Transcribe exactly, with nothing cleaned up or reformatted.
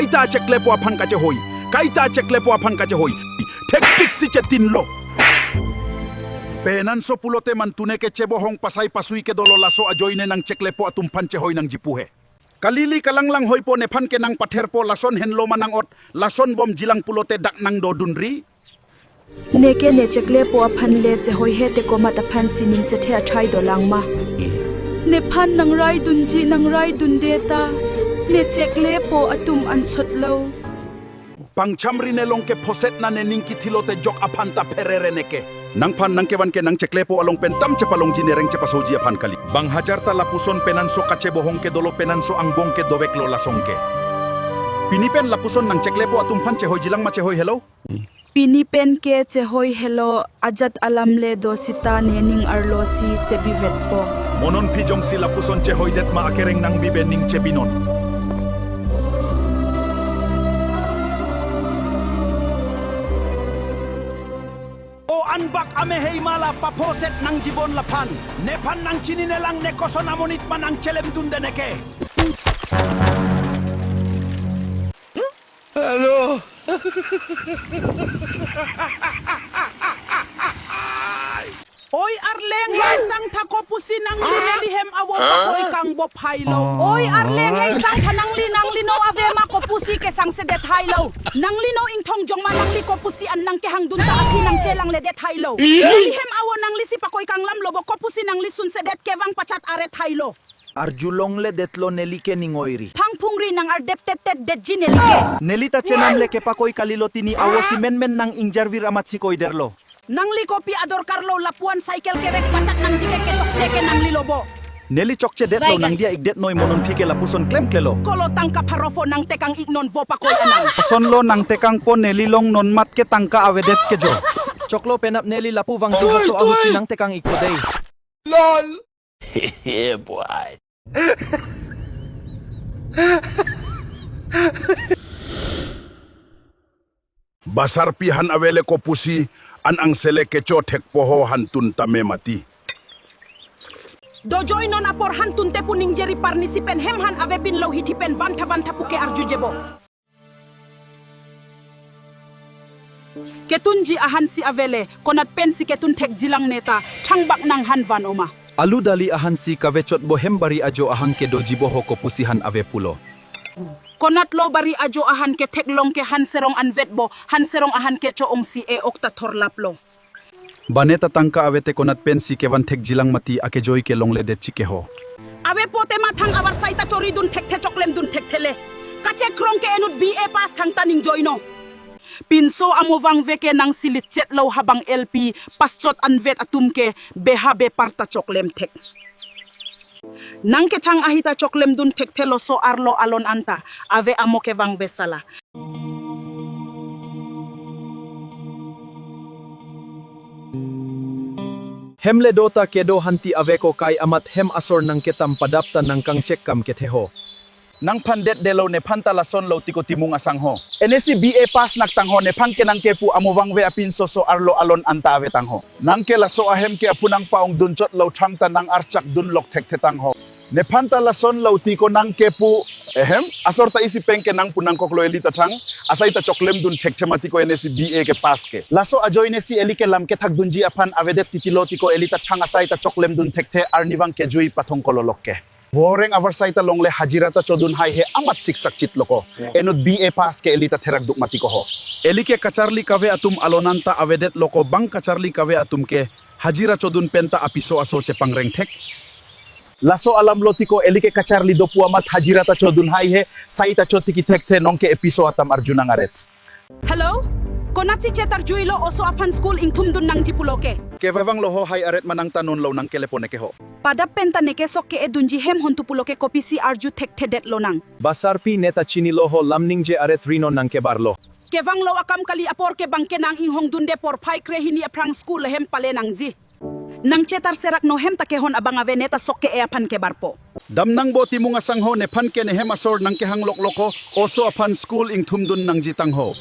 Kaita cheklepo aphan kachehoi. Kaita cheklepo aphan kachehoi. Thekpik si chetinlo. Penanso pulote mantune kechebohong pasai pasui ke dolo, laso ajoine nang cheklepo atum aphan chehoi nangji pu he. Kalili kalang lang hoipo, nephan ke nang patherpo, lason henlo ma nang-ot, lason bom jilang pulote dak nang dodunri. Neke ne cheklepo aphan le chehoi he te komat aphan si ning chethe athai dolang ma. Nephan nang raidunji nang raidunde ta, ne cheklepo atum anchotlo. Pangchamri ne long ke phoset na ne ning kithilo te jok aphan ta pherere neke. Nangphan nang kevan ke nang cheklepo along pen tam chepalongji ne reng chepasoji aphan kali. Bang hajar ta lapuson penanso kachebohong ke dolo, penanso angbong ke doveklo lasong ke. Pini pen lapuson nang cheklepo atum aphan chehoi jilang ma chehoi helo? Pini pen ke chehoi helo, ajat alam le do sita ne ning arlo si chebivetpo. Mo non phi jongsi lapuson chehoidet ma akereng nang bibe ning chebinon. O anbak amehei mala paphoset nangjibon laphan. Nephan nang chini nelang ne koson amonit ma nang chelemdunde neke. Hello. Oi arleng, hei sang tha kopusi nangli neli hem awo pakoi kangbo phailo. Oi arleng, hei sang tha nangli, nangli no ave ma kopusi kesangsedet thailo. Nangli no ingthong jong ma nangli kopusi an nang kehangdun ta aphi nang chelangledet thailo. Neli hem awo nangli si pakoi kanglamlo bo, kopusi nangli sunsedet kevang pachat aret thailo. Arjulongledetlo neli ke ning oiri. Phangphungri nang ardep tet tet detji neli ke. Neli ta chenam le kepakoi kalilo, tini awo si menmen nang ingjarvir amat si koiderlo. Nangli kopi adorkarlo, lapu-an cycle kevek pachat nangji ke kechokche ke nanglilo bo. Neli chokchedetlo, nang dia ikdet noi, mo non phi ke lapuson klemklelo. Kolo tangka pharo pho nang tekang ik non bo pakoi anang. Asonlo nang tekangpo, neli long non mat ke tangka avedet ke jo. Choklo penap neli lapu vangji haso ahuchi nang tekang ikpo dei. Lol. Yeah, boy. Basarpi han avele kopusi an angsele kecho thekpo ho, hantun tame mati. Dojoi non apor hantun te pu ningjeri parnisi pen hem han avepinlo, hithi pen vantha vantha pu ke arjuje bo. Ketunji ahan si avele, konat pensi ketun thekjilang neta, thangbak nang han van oma. Alu dali ahan si kavechot bo, hem bari ajo ahan ke doji bo ho kopusi han ave pulo. Konatlo bari ajo ahan ke theklong ke, han serong anvet bo, han serong ahan kecho ong si e-ok ta thorlaplo. Bane ta tangka ave te konat pensi kevan thekjilang mati, akejoi ke longledetji ke ho. Ave pote ma thang avarsai ta choridun thekthe, choklemdun thekthe le. Kachekrong ke enut B A pass thangta ningjoino. Pinso amo vangve ke nang silitchetlo, habang L P pass chot anvet atum ke beha bepar ta choklem thek. Nang kechang ahi ta choklemdun thekthelo, so-arlo alon anta ave amo ke vangve sala. Hem le do ta kedo hanti ave ko, kai amat hem asor nang ketam padap ta nang kangchek kam kethe ho. Nangphan detdelo, nephan ta lasonlo tiko Timung asangho. Ene si B A pass nak tangho, nephan ke nang kepu amo vangve apinso so-arlo alon anta ave tangho. Nang ke laso ahem ke aphu nang pa-ongdun chotlo, thangta nang archakdun lok thekthe tangho. Nephan ta lasonlo tiko nang kepu, ehem, asor ta isi peng ke nang pu nangkoklo, eli ta thang asai ta choklemdun thekthe mati ko, ene si B A ke pass ke. Laso ajoine si eli ke lam kethakdunji aphan avedet titilo tiko, eli ta thang asai ta choklemdun thekthe, arnivang kejui pathong kololok ke. Voreng avarsai ta longle hajira ta chodun hai he amat siksak chitlo ko. Enut B A pass ke eli ta therak duk mati ko ho. Eli ke kacharli kave atum alon anta avedetlo ko, bang kacharli kave atum ke hajira chodun penta apiso aso chepangreng thek. Laso alamlo tiko, eli ke kacharli dopu amat hajira ta chodun hai he, sai ta chotiki thekthe, nong ke episo atam arjunang aret. Hello? Konatsi chetarjuilo, oso aphan school ingthumdun nangji pulo ke. Kevanglo ho hai aret, manang ta nonlo nang kelepo neke ho. Padap penta neke sok ke-edunji hem hontu pulo ke, kopisi arju thekthedetlo nang. Basarpi, neta chinilo ho, lam ningje aret rinon nang kebarlo. Kevanglo akam kali, apor ke bang ke nang inghongdunde, porphai krehini aphrang school ahem pale nangji. Nang chetar serak no, hem ta kehon abang ave, neta sok ke-e aphan kebarpo. Damnang bo Timung asangho, nephan ke nehem asor nang kehangloklo ko, oso aphan school ingthumdun nangji tangho.